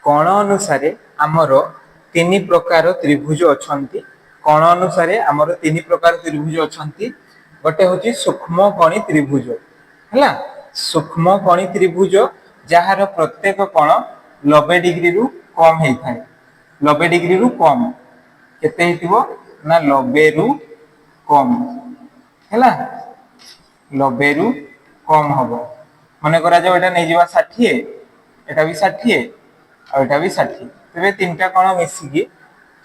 କୋଣ ଅନୁସାରେ ଆମର ତିନି ପ୍ରକାର ତ୍ରିଭୁଜ ଅଛନ୍ତି। କୋଣ ଅନୁସାରେ ଆମର ତିନି ପ୍ରକାର ତ୍ରିଭୁଜ ଅଛନ୍ତି। ଗୋଟେ ହଉଛି ସୂକ୍ଷ୍ମକୋଣୀ ତ୍ରିଭୁଜ। ହେଲା, ସୂକ୍ଷ୍ମକୋଣୀ ତ୍ରିଭୁଜ ଯାହାର ପ୍ରତ୍ୟେକ କୋଣ 90 ଡିଗ୍ରୀରୁ କମ ହେଇଥାଏ। 90 ଡିଗ୍ରୀରୁ କମ କେତେ ହେଇଥିବ ନା 90ରୁ କମ। ହେଲା, 90ରୁ କମ ହବ। ମନେ କରାଯାଉ ଏଇଟା ନେଇଯିବା 60, ଏଟା ବି 60 ଆଉ ଏଟା ବି 60। ତେବେ ତିନିଟା କୋଣ ମିଶିକି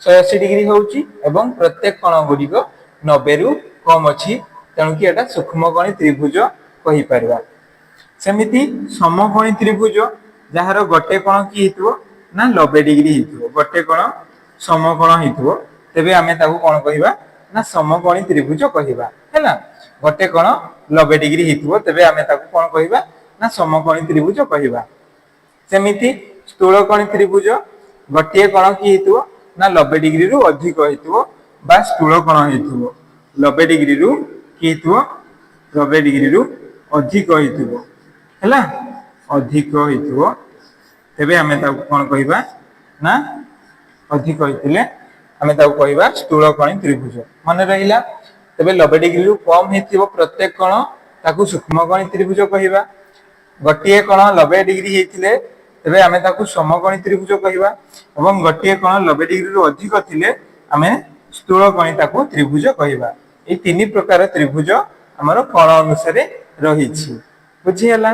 180 ଡିଗ୍ରୀ ହଉଛି ଏବଂ ପ୍ରତ୍ୟେକ କୋଣ ଗୁଡ଼ିକ 90ରୁ କମ ଅଛି। ତେଣୁକି ଏଟା ସୂକ୍ଷ୍ମକୋଣୀ ତ୍ରିଭୁଜ କହିପାରିବା। ସେମିତି ସମକୋଣୀ ତ୍ରିଭୁଜ, ଯାହାର ଗୋଟେ କୋଣ କି ହେଇଥିବ ନା 90 ଡିଗ୍ରୀ ହେଇଥିବ, ଗୋଟେ କୋଣ ସମକୋଣ ହେଇଥିବ, ତେବେ ଆମେ ତାକୁ କଣ କହିବା ନା ସମକୋଣୀ ତ୍ରିଭୁଜ କହିବା। ହେଲା, ଗୋଟେ କୋଣ 90 ଡିଗ୍ରୀ ହେଇଥିବ, ତେବେ ଆମେ ତାକୁ କଣ କହିବା ନା ସମକୋଣୀ ତ୍ରିଭୁଜ କହିବା। ସେମିତି ସ୍ଥୂଳକୋଣୀ ତ୍ରିଭୁଜ, ଗୋଟିଏ କୋଣ କି ହେଇଥିବ ନା 90 ଡିଗ୍ରୀରୁ ଅଧିକ ହେଇଥିବ ବା ସ୍ଥୂଳ କୋଣ ହେଇଥିବ। 90 ଡିଗ୍ରୀରୁ କି ହେଇଥିବ? 90 ଡିଗ୍ରୀରୁ ଅଧିକ ହେଇଥିବ। ହେଲା, ଅଧିକ ହେଇଥିବ, ତେବେ ଆମେ ତାକୁ କଣ କହିବା ନା ଅଧିକ ହେଇଥିଲେ ଆମେ ତାକୁ କହିବା ସ୍ଥୂଳକୋଣୀ ତ୍ରିଭୁଜ। ମନେ ରହିଲା? ତେବେ 90 ଡିଗ୍ରୀରୁ କମ ହେଇଥିବ ପ୍ରତ୍ୟେକ କୋଣ, ତାକୁ ସୂକ୍ଷ୍ମକୋଣୀ ତ୍ରିଭୁଜ କହିବା। ଗୋଟିଏ କୋଣ 90 ଡିଗ୍ରୀ ହେଇଥିଲେ ତେବେ ଆମେ ତାକୁ ସମକୋଣୀ ତ୍ରିଭୁଜ କହିବା ଏବଂ ଗୋଟିଏ କୋଣ 90 ଡିଗ୍ରୀରୁ ଅଧିକ ଥିଲେ ଆମେ ସ୍ଥୂଳକୋଣୀ ତାକୁ ତ୍ରିଭୁଜ କହିବା। ଏଇ ତିନି ପ୍ରକାର ତ୍ରିଭୁଜ ଆମର କୋଣ ଅନୁସାରେ ରହିଛି। ବୁଝିହେଲା?